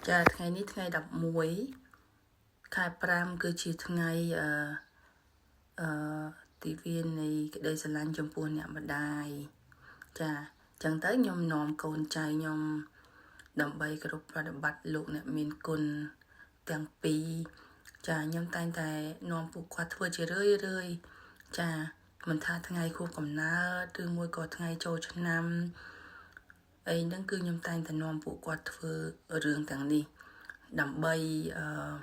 ចាថ្ងៃនេះថ្ងៃ11ខែ5គឺជាថ្ងៃអឺអឺទិវានៃក្តីស្រឡាញ់ចំពោះអ្នកម្ដាយចាអញ្ចឹងទៅខ្ញុំនាំកូនចៅខ្ញុំដើម្បីគោរពប្រតិបត្តិលោកអ្នកមានគុណទាំងពីរចាខ្ញុំតែងតែនាំពួកគាត់ធ្វើជារឿយរឿយចាមិនថាថ្ងៃខួបកំណើតឬមួយក៏ថ្ងៃចូលឆ្នាំអីហ្នឹងគឺខ្ញុំតែងតែនាំពួកគាត់ធ្វើរឿងទាំងនេះដើម្បីអឺ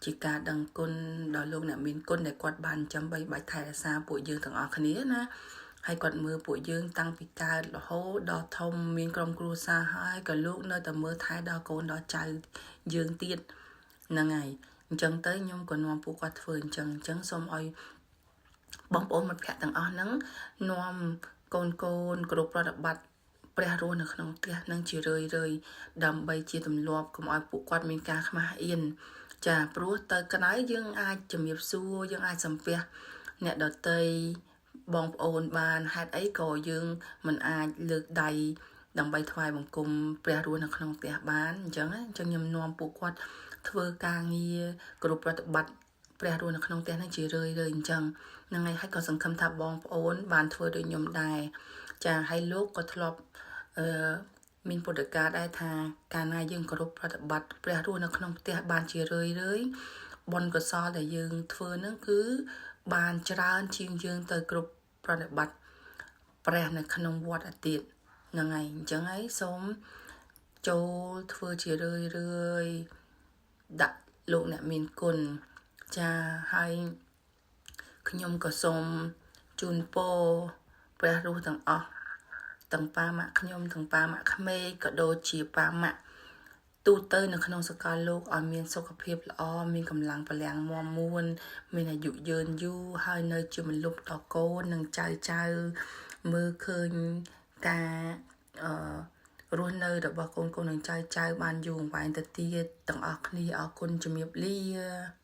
ជាការដឹងគុណដល់លោកអ្នកមានគុណដែលគាត់បានចាំបីបាច់ថែរក្សាពួកយើងទាំងអស់គ្នាណាហើយគាត់មើលពួកយើងតាំងពីកើតរហូតដល់ធំមានក្រុមគ្រួសារហើយក៏លោកនៅតែមើលថែដល់កូនដល់ចៅយើងទៀតហ្នឹងហើយអញ្ចឹងទៅខ្ញុំក៏នាំពួកគាត់ធ្វើអញ្ចឹងអញ្ចឹងសូមឲ្យបងប្អូនមិត្តភ័ក្តិទាំងអស់ហ្នឹងនាំកូនកូនគ្រប់ប្រតិបត្តិព្រះរស់នៅក្នុងផ្ទះនឹងជារឿយរឿយដើម្បីជាទម្លាប់កុំឲ្យពួកគាត់មានការខ្មាស់អៀនចាព្រោះទៅក្រៅយើងអាចជំរាបសួរយើងអាចសំពះអ្នកដតីបងប្អូនបានហេតុអីក៏យើងមិនអាចលើកដៃដើម្បីថ្វាយបង្គំព្រះរស់នៅក្នុងផ្ទះបានអញ្ចឹងអញ្ចឹងខ្ញុំនាំពួកគាត់ធ្វើការងារគ្រប់ប្រតិបត្តិព្រះរស់នៅក្នុងផ្ទះហ្នឹងជារឿយរឿយអញ្ចឹងហ្នឹងហើយហើយក៏សង្ឃឹមថាបងប្អូនបានធ្វើដូចខ្ញុំដែរចាហើយលោកក៏ធ្លាប់អឺមានពុទ្ធកាដែរថាកាលណាយើងគោរពប្រតិបត្តិព្រះរស់នៅក្នុងផ្ទះបានជារឿយរឿយបុណ្យកុសលដែលយើងធ្វើនឹងគឺបានច្រើនជាងយើងទៅគ្រប់ប្រតិបត្តិព្រះនៅក្នុងវត្តអាទិត្យហ្នឹងហើយអញ្ចឹងហើយសូមចូលធ្វើជារឿយរឿយដាក់លោកអ្នកមានគុណចាហើយខ្ញុំក៏សូមជូនពរព្រះរស់ទាំងអស់ទាំងប៉ាម៉ាក់ខ្ញុំទាំងប៉ាម៉ាក់ក្មេកក៏ដូចជាប៉ាម៉ាក់ទូទៅនៅក្នុងសកលលោកឲ្យមានសុខភាពល្អមានកម្លាំងពលំមាំមួនមានអាយុយឺនយូរហើយនៅជាមលុបដល់កូននិងចៅចៅមើលឃើញការអឺរស់នៅរបស់កូនកូននិងចៅចៅបានយូរអង្វែងទៅទៀតទាំងអស់គ្នាអរគុណជំរាបលា។